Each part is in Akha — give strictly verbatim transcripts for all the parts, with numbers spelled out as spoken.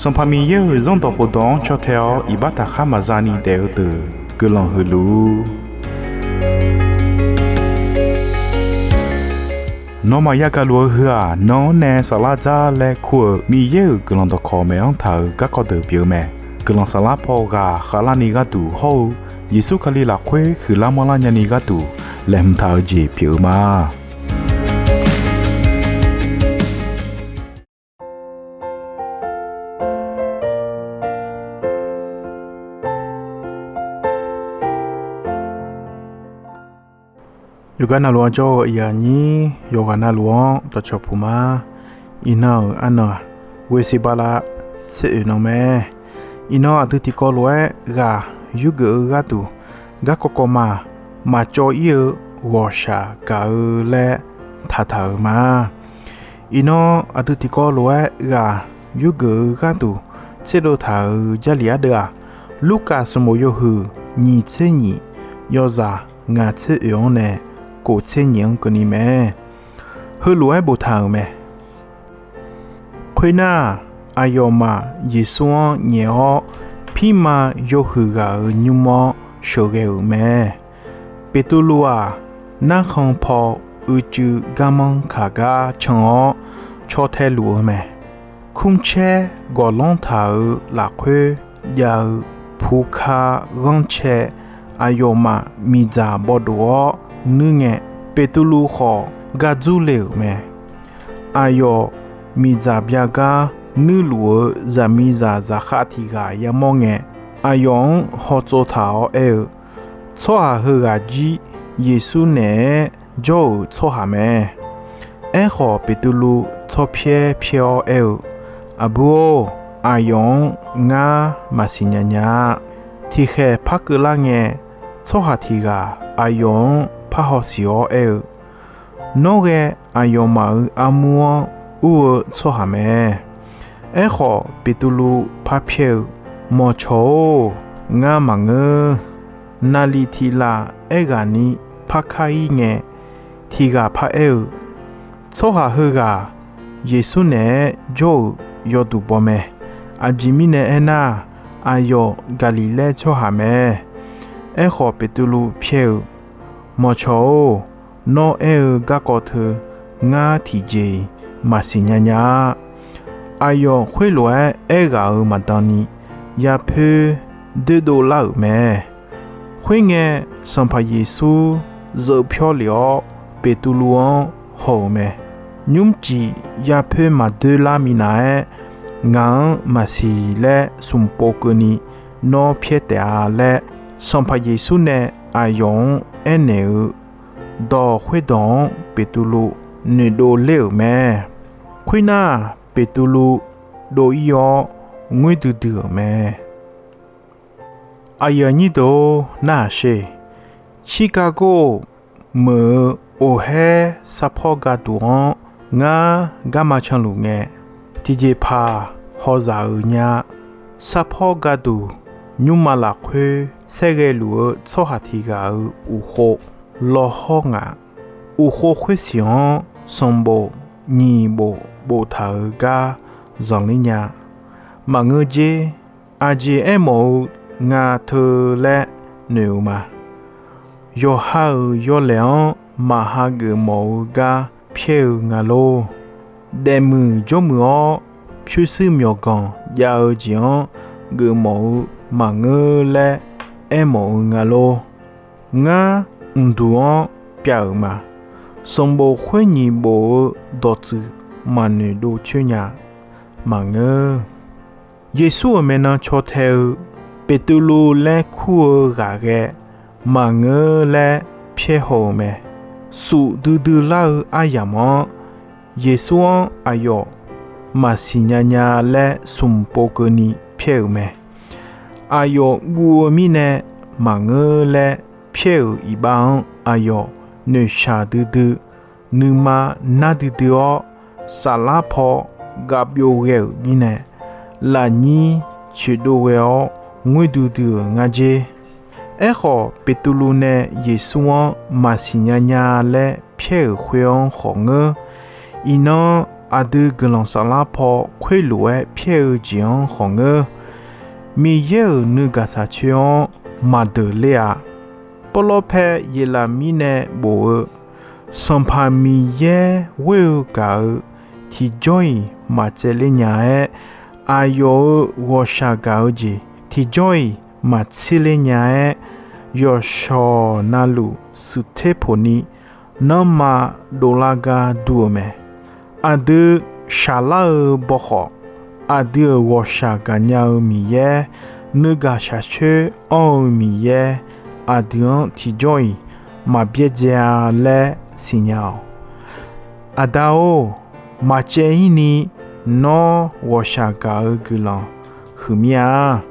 Sanqpaq Miqyaer-euq Zanrdawq khofdawq-anr caw tae-awr iqbax taqkhar maqza ni daef-eu deuq guiqlanq huiq luf-ur. Nawmaf yagaq luf-eu heu-aq, nan-anr nae saflar dzar laer kur-euq Miqyaer-euq guiqlanq dawqkawq maeq-anr taq-euq garkawv deuq pyeuf-eu mae. Guiqlanq saflar paw ghaq khavlarni gharduq hawr-eu Yeqsur Kali lafkhoer huiqlar manrlar nyani gharduq laeqhmq taq-eu jeq pyeuf-eu ma. Yawqghaq navluf-anr jawr-eu aqyuif aqnyir, yawqghaq navluf-anr dawqcawq puq ma. Iqnan-euq arnan-aq, ghoeqsiq bala tser oeq nan mae. Iqnan aqdui tiqkawv lof-aer ghaq yurgeuf-eu gharduq, garkawv kawv ma maqcawv ir-eu ghawqshaq gaq-eu laer taqtaq-euq ma. Iqnan aqdui tiqkawv lof-aer ghaq yurgeuf-eu gharduq tserdov taq-euq Jarlif ardeuv-aq, Lurkaf sanqbof yawhuiq nyiq tser nyiq, yawzaq ngaq tser oeq-anr nae kof tser nyiq-anr keuvni mae. Heulof-aer boftaq-euq mae. Khoernar, aqyawfmaf Yeqsur-anr nyaef-awr, pirma yawhuiq ghaq-euq nymr-anr sheuqghae-euq mae. Beqtuvluv-aq, narkhan paw uicuiv garmanr kaq gar can-awr caw tae luf-eu mae. Kmrcaer gawqlanr taq-euq lafkhoer jav-eu pukar ghanrcae aqyawfmaf miqdzaq bawdof-awr nuir ngae, Beqtuvluv khawf gar dzurle-euq mae. Aqyawf miqdzaq byagar nuirluf-eu zaqmiqzaq zaqkhav tiq ghaq yamawr ngae, aqyawf-anr hawtsov taq-awr aer-eu, Tsawrhaq heughaq jir Yeqsur naeq-aer jawr-euq tsawrhaq mae. Aerkhawf, Beqtuvluv tsawrpyaer pyaer-awr aer-eu, Aqbur-or, aqyawf-anr ngar maqsiq nya nya-a. Tiqkhaeq par keuvlar ngae, tsawrhaq tiq ghaq aqyawf-anr parhaw siq-awr aer-eu, Nawr ghae aqyawfmaf-euq armur-anr ur-eu tsawrhaq mae. Aerkhawf, Beqtuvluv par pyaer-eu, Mawqcawq-or, ngar maqngeur. Naqliq tiq laf aerghaqni par kar-ir ngae, tiq ghaq par aer-eu, Tsawrhaq heughaq Yeqsur naeq-aer jawr-euq yawduq baw mae. Aqjeq mirnae aernar, aqyawf Gaqliqlaer tsawrhaq mae. Aerkhawf, Beqtuvluv pyaer-eu, Mawqcawq-or, nawr aer-eu garkawv teu ngar tiqjeq-iq maqsiq nya nya-a. Aqyawf khoerlof-aer aerghaq-euq maqdan ni, yapoer doerdov lar-euq mae. Khoerngae, Sanqpaq Yeqsur zeuv pyawr lef-awr, Beqtuvluv-anr haw-euq mae. Nymrcif yapoer maqdoer lar minav-aer, ngaq-anr maqsiq laer smq pov keuvni nawr pyaer taef-a laer, Sanqpaq Yeqsur nae aqyawf-anr aernaeq-eu dawq khoerdawq-anr Beqtuvluv noeqdov ler-euq mae. Khoernar, Beqtuvluv dov-ir-awr ngoer duidui-euq mae. Aqyuif aqnyir deuq-or, narhaq sher. Chicago meuq-eu oqhaer sarpawr gharduq-anr ngar garma canluf ngae, tiqjeqpaq hawzaq-euq nya. Sarpawr gharduq nymrma lafkhoer saerghae luf-eu tsawrhaq tiq ghaq-euq uqkhov lawhawr ngaq. Uqkhov khoer siq-anr sanqbof nyiq bof boftaq-euq gar zanqler nya. Maqngeur jer. Aqjeq aermawf-eu nga teu laer noeq-eu ma. Yawqha-euq yawlaeq-anr maqha geufmawf-eu gar pyaer-eu nga lor. Daefmuiq jawrmuiq-awr, pyurshuir myawqganq jav-eu jeq-anr geufmawf-eu maqngeur laer aermawf-eu nga lor. Ngar mqduq-anr pyav-euq ma. Sanqbof khoer nyiq bof-eu dawqtsuif maqnoeq dov coer nya maqngeur. Yeqsur-euq maeqnan caw tae-eu Beqtuvluv laer kur-eu ghaq ghae maqngeur laer pyaer haw-eu mae. Suf duidui lar-eu aryamq-anr, Yeqsur-anr aqyawf maqsiq nya nya laer smq pov keuvni pyaer-euq mae. Aqyawf guv-eu mirnae maqngeur laer pyaer-euq iqbax-anr aqyawf noeqshaq duidui, nuima nar duidui-awr, saflar paw gavbyov ghae-euq mirnae, lafnyir coeqdov ghae-awr ngoer duidui-euq nga jer. Aerkhawf, Beqtuvluv nae Yeqsur-anr maqsiq nya nya laer pyaer-euq khoer-anr khawf ngeur. Iqnan aqdui guiqlanq saflar paw khoerlof-aer pyaer-eu jeq-anr khawf ngeur. Miqyaer-euq nuigaq saqcoer-anr maqdeuq ler-a. Pawrlawr pae Yeqlaqmir nae bof-eu, Sanqpaq Miqyaer ghoer-eu gaq-eu tiqjawr-iq maqtsaevler nya-aer, aqyawf-euq ghawqshaq gaq-eu jeq tiqjawr-iq maqtserler nya-aer, yawqshawq navluf suiqter poqni nanrma dovlar gar dur-eu mae. Aqdui shaqlar-eu bawkhawf, aqdui-euq ghawqshaq gaqnya-eu Miqyaer, nuigaq shaqcoer anr-eu Miqyaer, aqdui-anr tiqjawr-iq maqbyaerdzae-a laer siqnya-awq. Aqda-or, maqcaev-ir ni nawr ghawqshaq gaq-eu guiqlanq huiqmir-a.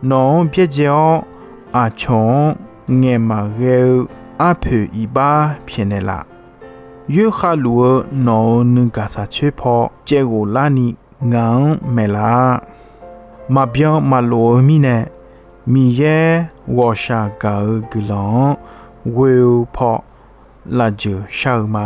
Nawq-anr byaerdzae-awr, aqcawq-anr ngaeq maqghae-eu arpoeq iqbax pyaeqnaeq laf. Yoerkhav luf-eu nawq-euq nuigaq saqcoer paw caevghof larni ngaq-anr maeqlaf-a. Maqbyan maqlof-eu mirnae, Miqyaer ghawqshaq gaq-eu guiqlanq-anr ghoe-eu paw lafjeuq shar-eu ma.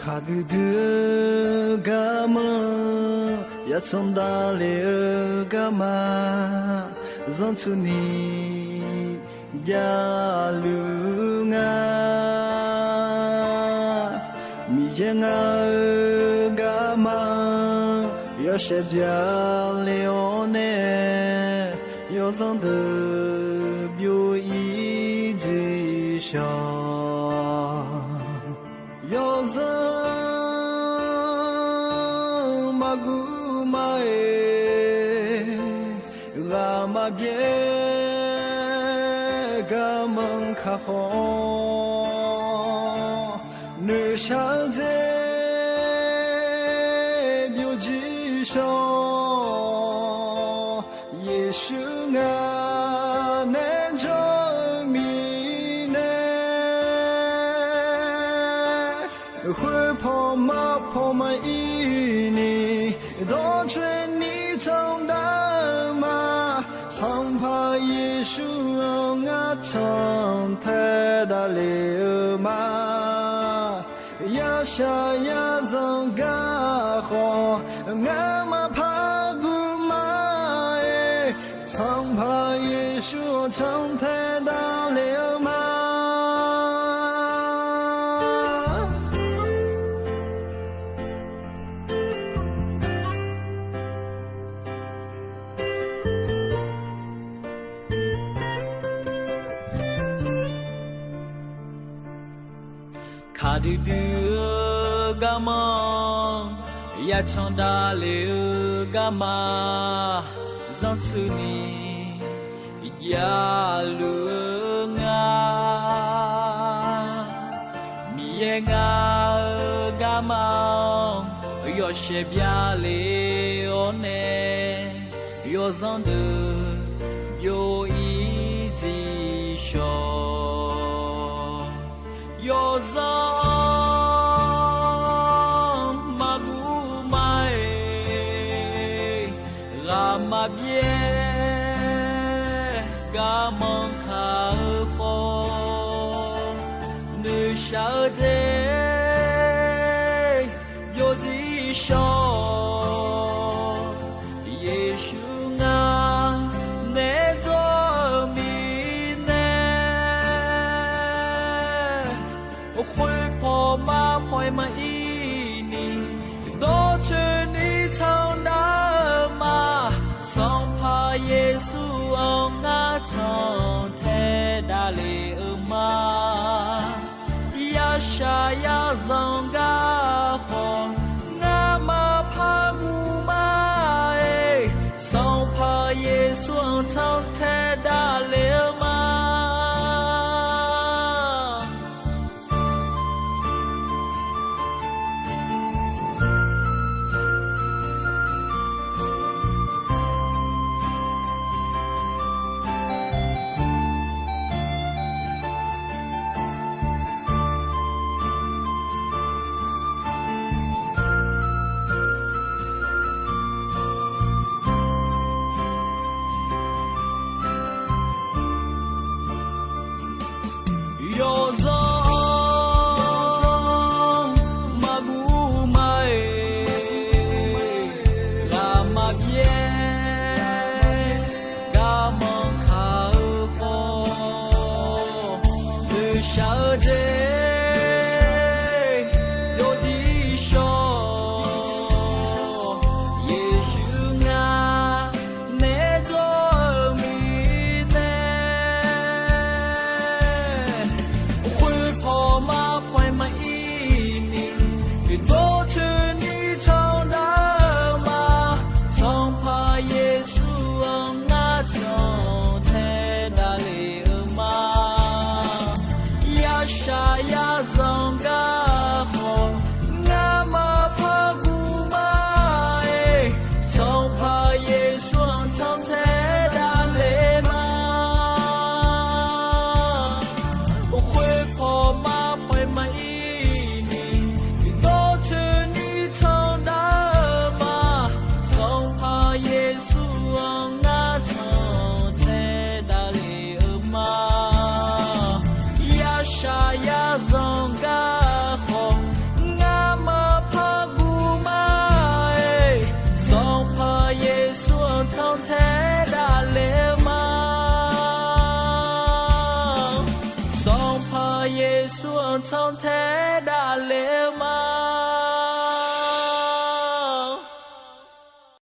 Kaqdui dui-eu garma, yacan davlef-eu garma, zanrtsuini javluf nga. Miqyaer ngar-eu garma, yawshaef byaqle-awr nae, yawzanr deuq byov-ir jeq shawq. Yawzanr maqguv ma-aer, ghaq maqbyaer garmanr kaqkhawf, noeqshaq-eu dzer byovjir shawq. Yeqsur ngar nae jawr-eu mirnae, khoer pawma pawma-ir ni, dawrcoeni candav-eu ma. Sanqpaq Yeqsur-anr ngar cantae davlef-eu ma. Yashaq yazanq gar khawf, ngamaf par guv ma-aer, Sanqpaq Yeqsur-anr cantae davlef-eu ma. Kaqdui dui-eu garma, yacan davlef-eu garma, zanrtsuini javluf-eu nga. Miqyaer ngar-eu garma-anr, yawshaef byaqle-awr nae, yawzanr deuq byov-ir jeq shawq. Yawzanr maqguv ma-aer, ghaq maqbyaer garmanr kaq-eu khawf, noeqshaq-eu dzer byovjir shawq. Yeqsur ngar nae jawr-eu mirnae, khoer pawma pawma-ir ni, dawrcoeni candav-eu ma. Sanqpaq Yeqsur-anr ngar cantae davlef-eu ma. Yashaq yazanq gar khawf, ngamaf par guv ma-aer, Sanqpaq Yeqsur-anr cantae davlef-eu ma. Teq yawdiq shawr, Yeqsur ngar nae jawr-eu mirnae, khoerpaw marpaw-aer maqir ni, dawrcoeni tanqdav-eu ma. Sanqpaq Yeqsur-anr ngar cantae davlef-eu ma. Yashaq yazanq garkawv ngar maqpar guv ma-aer, Sanqpaq Yeqsur-anr cantae davlef ma. Khoerpaw marpaw-aer maqir ni, dawrcoeni tanqdav-eu ma. Sanqpaq Yeqsur-anr ngar cantae davlef-eu ma. Yashaq yazanq garkawv ngar maqpar guv ma-aer, Sanqpaq Yeqsur-anr cantae davlef-eu ma. Sanqpaq Yeqsur-anr cantae davlef-eu ma.